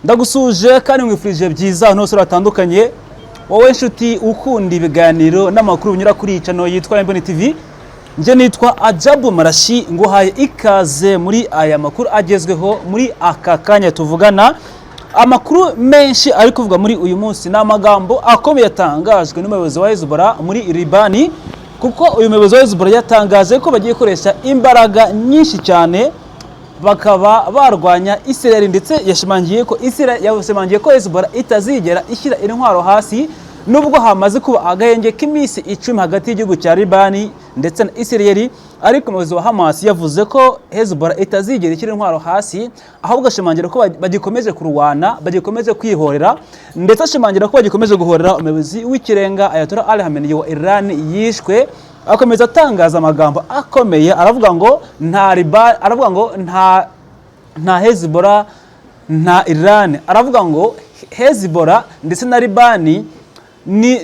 Ndagusuje kandi nkwifurije byiza ahantu hose hatandukanye, wowe nshuti ukunda ibiganiro n'amakuru binyura kuri iyi channel yitwa Mboni TV. Njye nitwa Ajabu Marashi, nguhaye ikaze muri aya makuru agezweho muri aka kanya tuvugana. Amakuru menshi ari kuvuga muri uyu munsi ni amagambo akomeye yatangajwe n'umuyobozi wa Hezbollah muri Libani, kuko uyu muyobozi wa Hezbollah yatangaje ko bagiye gukoresha imbaraga nyinshi cyane bakaba barwanya Israel, ndetse yashimangiye ko Israel, yashimangiye ko Hezbollah itazigera ishyira intwaro hasi nubwo hamaze kuba agahenge k'iminsi 10 hagati y'igihugu cya Libani ndetse na Israel. Ariko umuyobozi wa Hamas yavuze ko Hezbollah itazigera ishyira intwaro hasi, ahubwo ashimangira ko bagikomeje kurwana, bagikomeje kwihorera, ndetse ashimangira ko bagikomeje guhorera umuyobozi w'ikirenga Ayatollah Ali Khamenei wa Iran yishwe. Akomeza atangaza amagambo akomeye, aravuga ngo nta riba, aravuga ngo nta Hezbollah nta Iran, aravuga ngo Hezbollah ndetse na Libani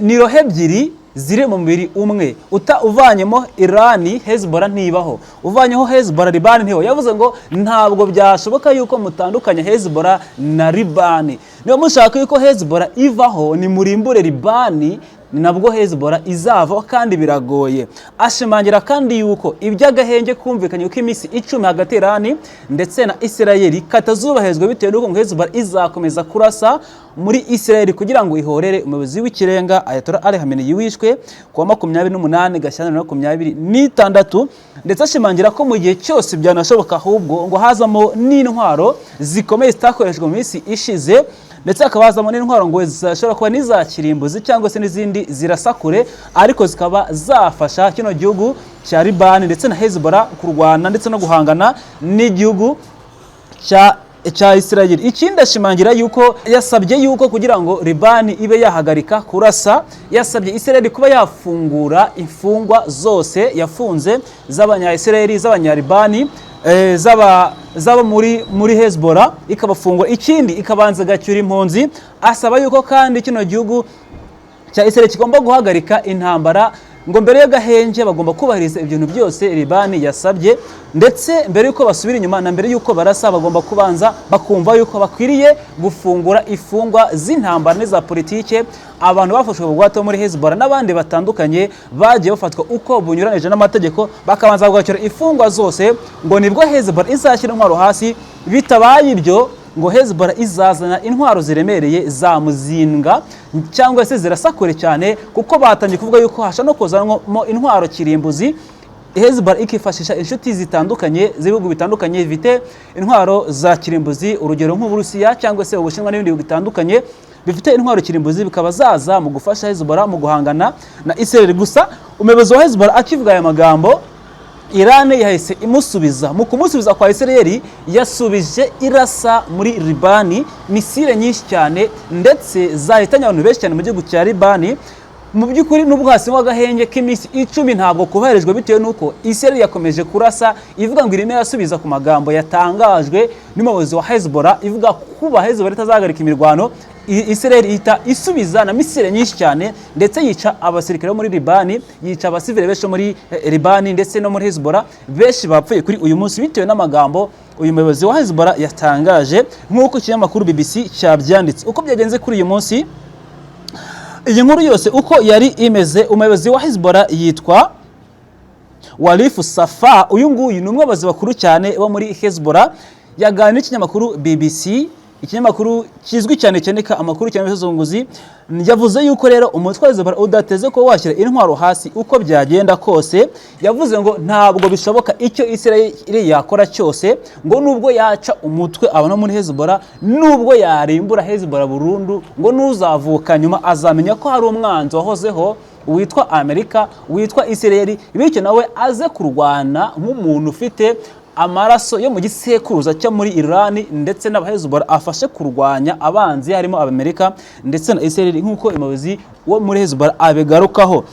ni roho ebyiri ziri mu mubiri umwe. Uta uvanyemo Iran, Hezbollah ntibaho; uvanyeho Hezbollah, Libani ntibaho. Yavuze ngo ntabwo byashoboka yuko mutandukanya Hezbollah na Libani. Niba mushaka yuko Hezbollah ivaho, ni murimbure Libani, ni nabwo Hezbollah izavaho, kandi biragoye. Ashimangira kandi yuko iby'agahenge kumvikanye uko iminsi 10 hagati Iran ndetse na Israel katazubahirizwa, bitewe n'uko ngo Hezbollah izakomeza kurasa muri Israel kugira ngo ihorere umuyobozi w'ikirenga Ayatollah Ali Khamenei wishwe ku wa 28 Gashyantare 2026. Ndetse ashimangira ko mu gihe cyose byanashoboka, ahubwo ngo hazamo n'intwaro zikomeye zitakoreshejwe mu minsi ishize, ndetse hakaba hazamo n'intwaro ngo zishobora kuba n'iza kirimbuzi cyangwa se n'izindi zirasa kure, ariko zikaba zafasha kino gihugu cya Libani ndetse na Hezbollah kurwana ndetse no guhangana n'igihugu cya Israel. Ikindi, ashimangira yuko yasabye yuko kugira ngo Libani ibe yahagarika kurasa, yasabye Israel kuba yafungura imfungwa zose yafunze z'abanya Israel, z'abanyalibani, z'aba muri Hezbollah, ikabafungura. Ikindi, ikabanza igacyura impunzi. Asaba yuko kandi kino gihugu cya Israel kigomba guhagarika intambara, ngo mbere y'agahenge bagomba kubahiriza ibintu byose Libani yasabye, ndetse mbere y'uko basubira inyuma na mbere y'uko barasa, bagomba kubanza bakumva yuko bakwiriye gufungura ifungwa z'intambara n'iza politike, abantu bafashwe bugwate bo muri Hezbollah n'abandi batandukanye bagiye bafatwa uko bunyuranije n'amategeko, bakabanza kugacyura imfungwa zose, ngo nibwo Hezbollah izashyira intwaro hasi. Bitabaye ibyo, ngo Hezbollah izazana intwaro ziremereye za muzinga cyangwa se zirasa kure cyane, kuko batangiye kuvuga yuko hashobora no kuzanwamo intwaro kirimbuzi, Hezbollah ikifashisha inshuti zitandukanye z'ibihugu bitandukanye bifite intwaro za kirimbuzi, urugero nk'Uburusiya cyangwa se Ubushinwa n'ibindi bihugu bitandukanye bifite intwaro kirimbuzi, bikaba zaza mu gufasha Hezbollah mu guhangana na Israel. Gusa umuyobozi wa Hezbollah akivuga aya magambo, Iran yahise imusubiza. Mu kumusubiza kwa Israel, yasubije irasa muri Libani misile nyinshi cyane, ndetse zahitanye abantu benshi cyane mu gihugu cya Libani. Mu by'ukuri, nubwo hasinywa agahenge k'iminsi 10, ntabwo kubahirijwe, bitewe n'uko Israel yakomeje kurasa, ivuga ngo irimo irasubiza ku magambo yatangajwe n'umuyobozi wa Hezbollah, ivuga kuba Hezbollah itazahagarika imirwano. Israel ihita isubiza na misile nyinshi cyane, ndetse yica abasirikare bo muri Libani, yica abasivile benshi bo muri Libani ndetse no muri Hezbollah. Benshi bapfuye kuri uyu munsi bitewe n'amagambo uyu muyobozi wa Hezbollah yatangaje, nk'uko ikinyamakuru BBC cyabyanditse. Uko byagenze kuri uyu munsi, iyi nkuru yose uko yari imeze, umuyobozi wa Hezbollah yitwa Walifu Safa. Uyu nguyu ni umwe mu bayobozi bakuru cyane bo muri Hezbollah. Yaganiriye n'ikinyamakuru BBC, ikinyamakuru kizwi cyane cyandika amakuru cyane y'ubuzunguzi. Yavuze yuko rero umutwe wa Hezbollah udateze kuba washyira intwaro hasi uko byagenda kose. Yavuze ngo ntabwo bishoboka, icyo Israel yakora cyose, ngo nubwo yaca umutwe abantu muri Hezbollah, nubwo yarimbura Hezbollah burundu, ngo n'uzavuka nyuma azamenya ko hari umwanzi wahozeho witwa Amerika, witwa Israel, bityo nawe aze kurwana nk'umuntu ufite amaraso yo mu gisekuruza cyo muri Iran ndetse n'abahezbollah, afashe kurwanya abanzi harimo Abamerika ndetse na Israel, nk'uko umuyobozi wo muri Hezbollah abigarukaho.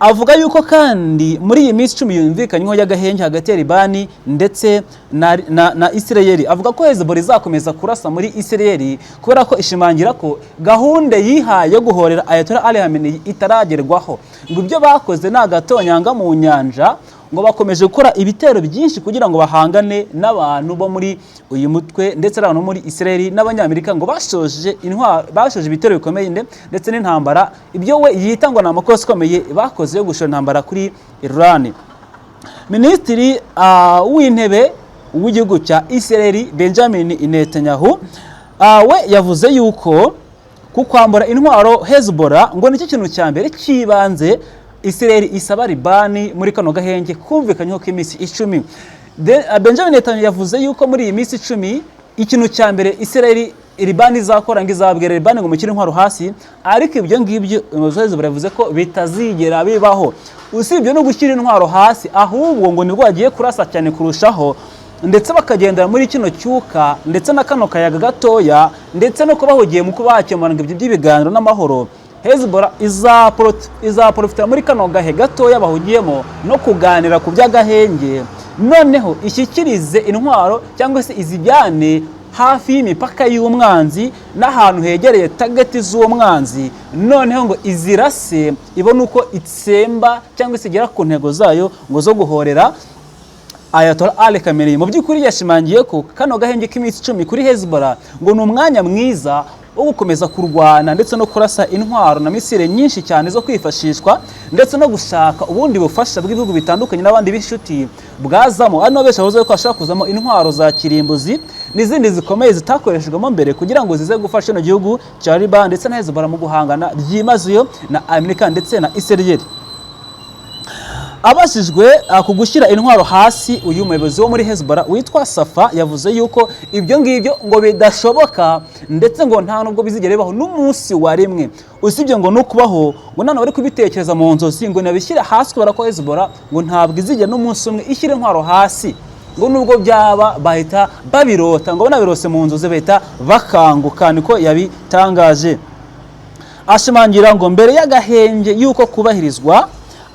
Avuga yuko kandi muri iyi minsi 10 yumvikanyweho y'agahenge hagati ya Libani ndetse na Israel, avuga ko Hezbollah izakomeza kurasa muri Israel, kubera ko ishimangira ko gahunda yihaye yo guhorera Ayatollah Ali Khamenei itaragerwaho, ngo ibyo bakoze ni agatonyanga mu nyanja. Ngo bakomeje gukora ibitero byinshi kugira ngo bahangane n'abantu bo muri uyu mutwe ndetse n'abantu bo muri Israel n'Abanyamerika. Ngo bashoje intwaro, bashoje ibitero bikomeye ndetse n'intambara, ibyo we yita ngo ni amakosa akomeye bakoze yo gushora intambara kuri Iran. Minisitiri w'intebe w'igihugu cya Israel, Benjamin Netanyahu, we yavuze yuko ku kwambura intwaro Hezbollah ngo nicyo kintu cya mbere cy'ibanze Israel isaba Libani muri kano gahenge kumvikanyeho k'iminsi 10. Benjamin Netanyahu yavuze yuko muri iyi minsi 10 ikintu cya mbere Israel Libani izakora, ngo izabwira Libani ngo mushyire intwaro hasi. Ariko ibyo ngibyo umuyobozi wa Hezbollah yavuze ko bitazigera bibaho. Usibye no gushyira intwaro hasi, ahubwo ngo nibwo bagiye kurasa cyane kurushaho, ndetse bakagendera muri kino cyuka ndetse na kano kayaga gatoya, ndetse no kuba bahugiye mu kuba bakemura ngo ibyo by'ibiganiro n'amahoro. Hezbollah izaprofitira muri kano gahe gatoya bahugiyemo no kuganira ku by'agahenge, noneho ishyikirize intwaro cyangwa se izijyane hafi y'imipaka y'umwanzi n'ahantu hegereye target z'uwo mwanzi, noneho ngo izirase, ibone uko itsemba cyangwa se igera ku ntego zayo ngo zo guhorera Ayatollah Ali Khamenei. Mu by'ukuri yashimangiye ko kano gahenge k'iminsi 10 kuri Hezbollah ngo ni umwanya mwiza wo gukomeza kurwana ndetse no kurasa intwaro na misile nyinshi cyane zo kwifashishwa, ndetse no gushaka ubundi bufasha bw'ibihugu bitandukanye n'abandi b'inshuti bwazamo. Ari nabo benshi bavuze ko hashobora kuzamo intwaro za kirimbuzi n'izindi zikomeye zitakoreshejwemo mbere, kugira ngo zize gufasha kino gihugu cya Liban ndetse na Hezbollah mu guhangana byimazeyo na Amerika ndetse na Israel. Abajijwe ku gushyira intwaro hasi, uyu muyobozi wo muri Hezbollah witwa Safa yavuze yuko ibyo ngibyo ngo bidashoboka, ndetse ngo nta nubwo bizigera bibaho n'umunsi wa rimwe. Usibye ngo no kubaho, ngo none bari kubitekereza mu nzozi ngo nabishyire hasi, kubera ko Hezbollah ngo ntabwo izigera n'umunsi umwe ishyira intwaro hasi, ngo nubwo byaba bahita babirota, ngo banabirose mu nzozi bahita bakanguka. Niko yabitangaje, ashimangira ngo mbere y'agahenge y'uko kubahirizwa.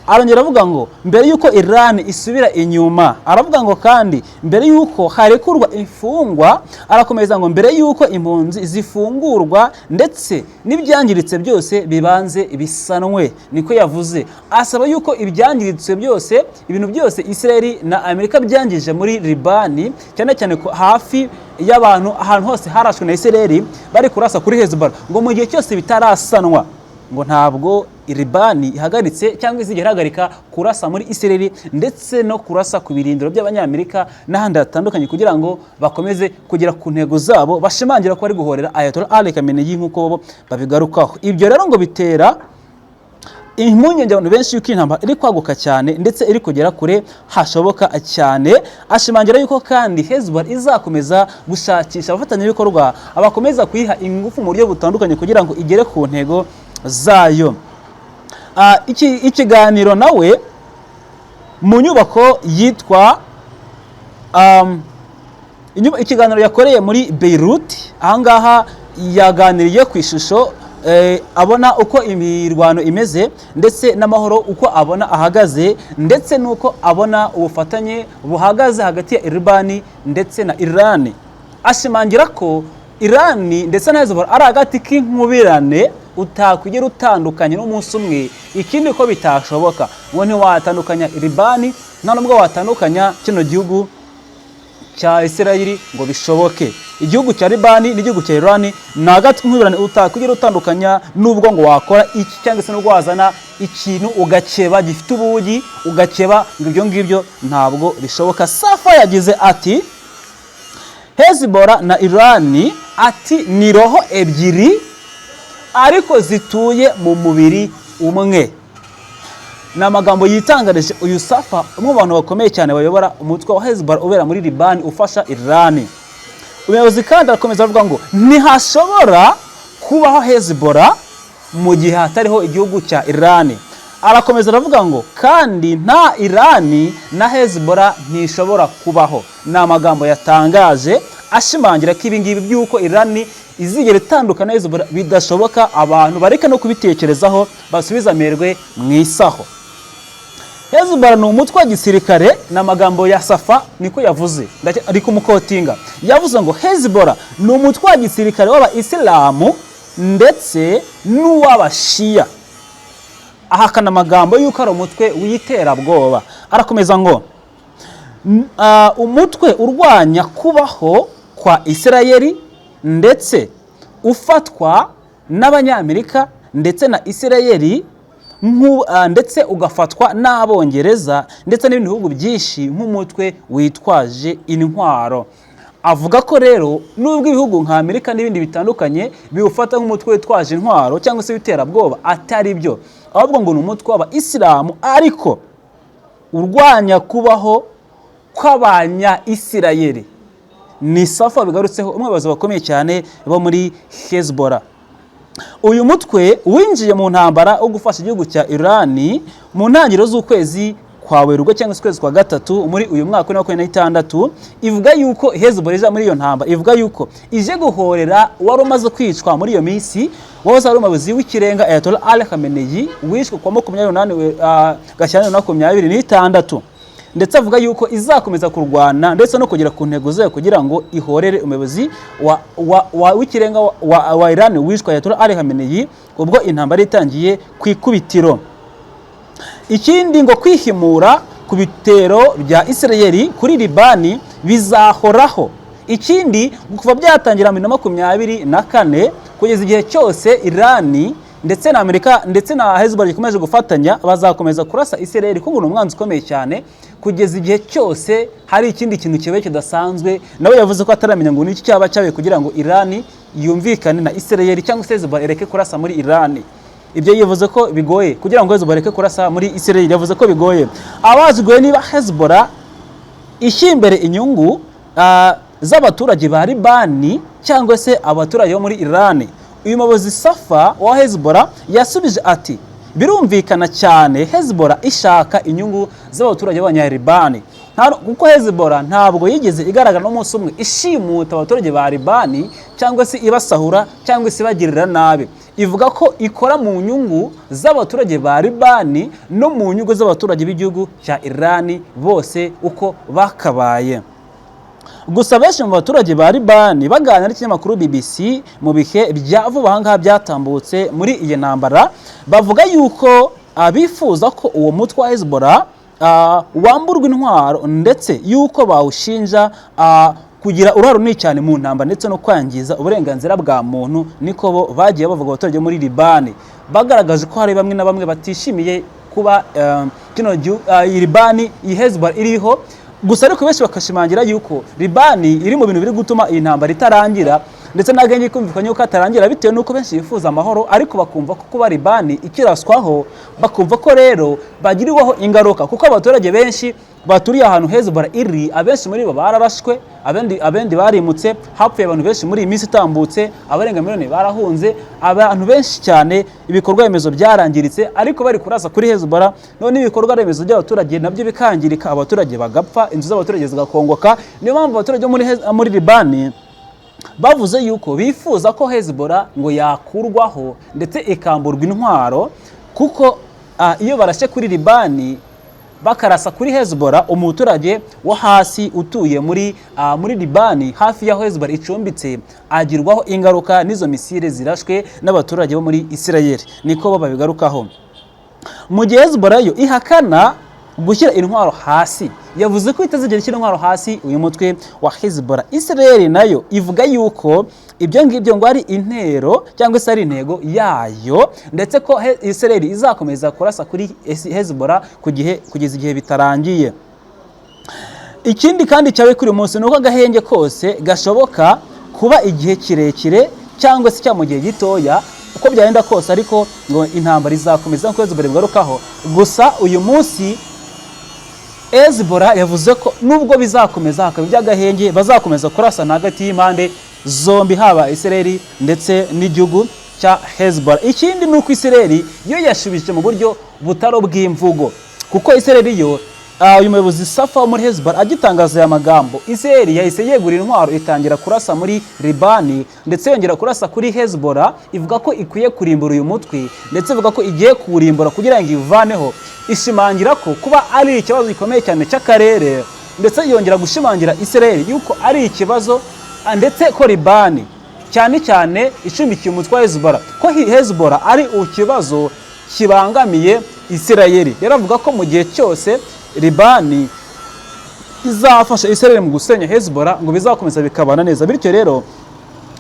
Arongera avuga ngo mbere y'uko Iran isubira inyuma, aravuga ngo kandi mbere y'uko harekurwa imfungwa, arakomeza ngo mbere y'uko impunzi zifungurwa ndetse n'ibyangiritse byose bibanze bisanwe. Niko yavuze, asaba yuko ibyangiritse byose, ibintu byose Israel na Amerika byangije muri Libani, cyane cyane ko hafi y'abantu, ahantu hose harashwe na Israel bari kurasa kuri Hezbollah, ngo mu gihe cyose bitarasanwa, ngo ntabwo Libani ihagaritse cyangwa izigera ihagarika kurasa muri Israel ndetse no kurasa ku birindiro by'Abanyamerika n'ahandi hatandukanye, kugira ngo bakomeze kugera ku ntego zabo bashimangira ko bari guhorera Ayatollah Ali Khamenei nk'uko bo babigarukaho. Ibyo rero ngo bitera impungenge abantu benshi yuko intambara iri kwaguka cyane ndetse iri kugera kure hashoboka cyane. Ashimangira yuko kandi Hezbollah izakomeza gushakisha abafatanyabikorwa abakomeza kuyiha ingufu mu buryo butandukanye kugira ngo igere ku ntego zayo. Ikiganiro nawe mu nyubako yitwa ikiganiro yakoreye muri Beirut, ahangaha yaganiriye ku ishusho abona uko imirwano imeze, ndetse n'amahoro uko abona ahagaze, ndetse n'uko abona ubufatanye buhagaze hagati ya Libani ndetse na Iran. Ashimangira ko Iran ndetse na Hezbollah ari agati k'inkubirane utakwigera utandukanye n'umunsi umwe. Ikindi ko bitashoboka, ngo ntiwatandukanya Libani, nta nubwo watandukanya kino gihugu cya Isirayeli ngo bishoboke. Igihugu cya Libani n'igihugu cya Iran ni agati k'inkubirane utakwigera utandukanya, nubwo ngo wakora iki cyangwa se nubwo wazana ikintu ugakeba gifite ubugi ugakeba, ngo ibyo ngibyo ntabwo bishoboka. Safa yagize ati: "Hezbollah na Iran," ati, "ni roho ebyiri ariko zituye mu mubiri umwe." Ni amagambo yitangarije uyu Safa, umwe mu bantu bakomeye cyane bayobora umutwe wa Hezbollah ubera muri Libani ufasha Iran. Umuyobozi kandi arakomeza avuga ngo ntihashobora kubaho Hezbollah mu gihe hatariho igihugu cya Iran. Arakomeza aravuga ngo kandi nta Iran na Hezbollah ntishobora kubaho. Ni amagambo yatangaje ashimangira ko ibi ngibi by'uko Iran izigera itandukana na Hezbollah bidashoboka, abantu bareke no kubitekerezaho, basubize amerwe mu isaho. Hezbollah ni umutwe wa gisirikare, ni amagambo ya Safa, niko yavuze, ari kumuquotinga. Yavuze ngo Hezbollah ni umutwe wa gisirikare w'Abayisilamu ndetse n'uw'Abashiya. Ahakana amagambo y'uko ari umutwe w'iterabwoba. Arakomeza ngo umutwe urwanya kubaho kwa Isirayeli ndetse ufatwa n'Abanyamerika ndetse na Isirayeli, ndetse ugafatwa n'Abongereza ndetse n'ibindi bihugu byinshi nk'umutwe witwaje intwaro. Avuga ko rero nubwo ibihugu nka Amerika n'ibindi bitandukanye biwufata nk'umutwe witwaje intwaro cyangwa se w'iterabwoba, atari byo, ahubwo ngo ni umutwe w'Abayisilamu ariko urwanya kubaho kw'Abanya-Isirayeli. Ni Safa bigarutseho, umwe mu bayobozi bakomeye cyane bo muri Hezbollah. Uyu mutwe winjiye mu ntambara wo gufasha igihugu cya Irani mu ntangiriro z'ukwezi kwa Werurwe cyangwa se ukwezi kwa gatatu muri uyu mwaka wa 2026. Ivuga yuko Hezbollah ije muri iyo ntambara, ivuga yuko ije guhorera wari umaze kwicwa muri iyo minsi, wahoze ari umuyobozi w'ikirenga Ayatollah Ali Khamenei, wishwe kuwa 28 Gashyantare 2026. Ndetse avuga yuko izakomeza kurwana ndetse no kugera ku ntego zayo kugira ngo ihorere umuyobozi w'ikirenga wa Iran wishwe, Ayatollah Ali Khamenei, ubwo intambara itangiye ku ikubitiro. Ikindi ngo kwihimura ku bitero bya Isirayeli kuri Libani bizahoraho. Ikindi, kuva byatangira 2024 kugeza igihe cyose Irani ndetse na Amerika ndetse na Hezbollah ikomeje gufatanya, bazakomeza kurasa Isirayeli kuko ngo ni umwanzi ukomeye cyane, kugeza igihe cyose hari ikindi kintu kibaye kidasanzwe. Nawe yavuze ko ataramenya ngo niki cyaba cyabaye kugira ngo Irani yumvikane na Isirayeli cyangwa se Hezbollah ireke kurasa muri Irani. Ibyo yavuze ko bigoye kugira ngo Hezbollah ireke kurasa muri Isirayeli. Yavuze ko bigoye. Abaziguye niba Hezbollah ishyira imbere inyungu z'abaturage ba Libani cyangwa se abaturage bo muri Irani, uyu muyobozi Safa wa Hezbollah yasubije ati: "Birumvikana cyane, Hezbollah ishaka inyungu z'abaturage b'Abanyalibani, kuko Hezbollah ntabwo yigeze igaragara n'umunsi umwe ishimuta abaturage ba Libani cyangwa se ibasahura cyangwa se ibagirira nabi." Ivuga ko ikora mu nyungu z'abaturage ba Libani no mu nyungu z'abaturage b'igihugu cya Irani bose uko bakabaye. Gusa benshi mu baturage ba Libani baganira n'ikinyamakuru BBC mu bihe bya vuba aha ngaha byatambutse muri iyi ntambara, bavuga yuko abifuza ko uwo mutwe wa Hezbollah wamburwa intwaro, ndetse yuko bawushinja kugira uruhare runini cyane mu ntambara ndetse no kwangiza uburenganzira bwa muntu. Niko bo bagiye bavuga. Abaturage muri Libani bagaragaje ko hari bamwe na bamwe batishimiye kuba kino iyi Libani, iyi Hezbollah iriho. Gusa ariko benshi bakashimangira yuko Libani iri mu bintu biri gutuma iyi ntambara itarangira, ndetse n'agenge kumvikanye yuko atarangira, bitewe n'uko benshi bifuza amahoro, ariko bakumva ko kuba Libani ikiraswaho, bakumva ko rero bagirirwaho ingaruka, kuko abaturage benshi baturiye ahantu Hezbollah iri, abenshi muri bo bararashwe, abendi barimutse, hapfuye abantu benshi muri iyi minsi itambutse, abarenga miliyoni barahunze, abantu benshi cyane, ibikorwa remezo byarangiritse, ariko bari kurasa kuri Hezbollah, none ibikorwa remezo by'abaturage nabyo bikangirika, abaturage bagapfa, inzu z'abaturage zigakongoka. Niyo mpamvu abaturage bo muri Libani bavuze yuko bifuza ko Hezbollah ngo yakurwaho ndetse ikamburwa intwaro, kuko iyo barashe kuri Libani bakarasa kuri Hezbollah, umuturage wo hasi utuye muri Libani hafi y'aho Hezbollah icumbitse agirwaho ingaruka n'izo misile zirashwe n'abaturage bo muri Israel. Niko bo babigarukaho. Mu gihe Hezbollah yo ihakana gushyira intwaro hasi, yavuze ko itazigera ishyira intwaro hasi uyu mutwe wa Hezbollah. Israel nayo ivuga yuko ibyo ngibyo ngo ari intero cyangwa se ari intego yayo, ndetse ko Israel izakomeza kurasa kuri Hezbollah ku gihe kugeza igihe bitarangiye. Ikindi kandi cyawe kuri uyu munsi ni uko agahenge kose gashoboka kuba igihe kirekire cyangwa se cya mu gihe gitoya, uko byagenda kose, ariko ngo intambara izakomeza nk'uko Hezbollah bigarukaho. Gusa uyu munsi Hezbollah yavuze ko nubwo bizakomeza hakaba iby'agahenge, bazakomeza kurasana hagati y'impande zombi, haba Israel ndetse n'igihugu cya Hezbollah. Ikindi ni uko Israel yo yashubije mu buryo butari ubw'imvugo, kuko Israel yo, uyu muyobozi Safa wo muri Hezbollah agitangaza aya magambo, Israel yahise yegura intwaro, itangira kurasa muri Libani, ndetse yongera kurasa kuri Hezbollah. Ivuga ko ikwiye kurimbura uyu mutwe, ndetse ivuga ko igiye kuwurimbura kugira ngo ivaneho. Ishimangira ko kuba ari ikibazo gikomeye cyane cy'akarere, ndetse yongera gushimangira Israel yuko ari ikibazo, ndetse ko Libani cyane cyane icumbikiye umutwe wa Hezbollah, ko Hezbollah ari ikibazo. kibangamiye Isirayeli. Rero avuga ko mu gihe cyose Libani izafasha Isirayeli mu gusenya Hezbollah, ngo bizakomeza bikabana neza. Bityo rero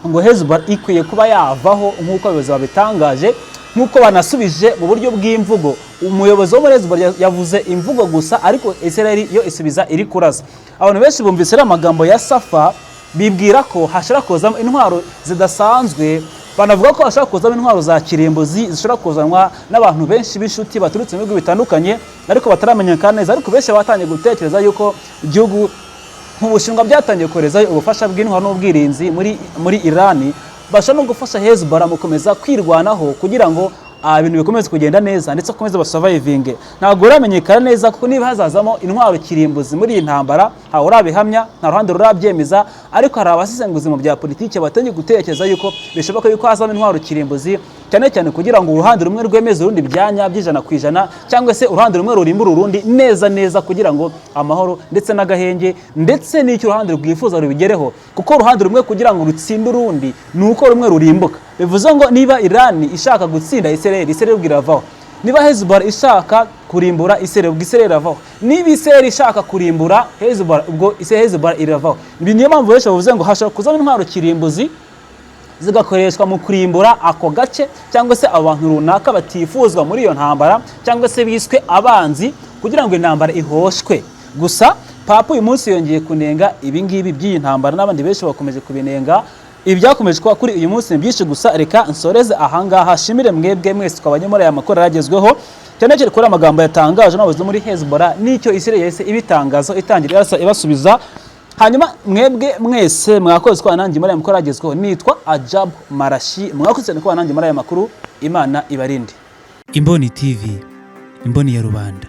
ngo Hezbollah ikwiye kuba yavaho, nk'uko abayobozi babitangaje, nk'uko banasubije mu buryo bw'imvugo. Umuyobozi wo muri Hezbollah yavuze imvugo gusa, ariko Israel yo isubiza iri kurasa. Abantu benshi bumvise ariya magambo ya Safa bibwira ko hashobora kuzamo intwaro zidasanzwe. Banavuga ko hashobora kuzamo intwaro za kirimbuzi zishobora kuzanwa n'abantu benshi b'inshuti baturutse mu bihugu bitandukanye ariko bataramenyekana neza. Ariko benshi batangiye gutekereza yuko igihugu nk'Ubushinwa byatangiye koherezayo ubufasha bw'intwaro n'ubwirinzi muri Irani, bashobora no gufasha Hezbollah mu gukomeza kwirwanaho kugira ngo ibintu bikomeze kugenda neza ndetse bakomeze basurvivinge. Ntabwo uramenyekana neza kuko niba hazazamo intwaro kirimbuzi muri iyi ntambara, ntawe urabihamya, nta ruhande rurabyemeza. Ariko hari abasesenguzi mu bya politiki batangiye gutekereza yuko bishoboka yuko hazamo intwaro kirimbuzi, cyane cyane kugira ngo uruhande rumwe rwemeze urundi byanya by'100%, cyangwa se uruhande rumwe rurimbura urundi neza neza, kugira ngo amahoro ndetse n'agahenge ndetse n'icyo uruhande rwifuza rubigereho. Kuko uruhande rumwe kugira ngo rutsinde urundi ni uko rumwe rurimbuka. Bivuze ngo niba Irani ishaka gutsinda Israel, Israel ubwo iravaho. Niba Hezbollah ishaka kurimbura Israel, ubwo Israel iravaho. Niba Israel ishaka kurimbura Hezbollah, ubwo Hezbollah iravaho. Ibi niyo mpamvu benshi bavuze ngo hashobora kuzamo intwaro kirimbuzi zigakoreshwa mu kurimbura ako gace cyangwa se abantu runaka batifuzwa muri iyo ntambara cyangwa se biswe abanzi, kugira ngo intambara ihoshwe. Gusa Papa uyu munsi yongeye kunenga ibi ngibi by'iyi ntambara, n'abandi benshi bakomeje kubinenga. Ibi byakomeje kuba kuri uyu munsi ni byinshi, gusa reka nsoreze ahangaha. Shimire mwebwe mwese twabanye muri aya makuru yaragezweho, cyane cyane kuri amagambo yatangaje n'abayobozi muri Hezbollah n'icyo Israel yahise ibitangaza, itangira irasa ibasubiza. Hanyuma mwebwe mwese mwakoze kwa nanjye muri aya makuru agezweho. Nitwa Ajab Marashi, mwakoze cyane kuba nanjye muri aya makuru. Imana ibarinde. Imboni TV, imboni ya rubanda.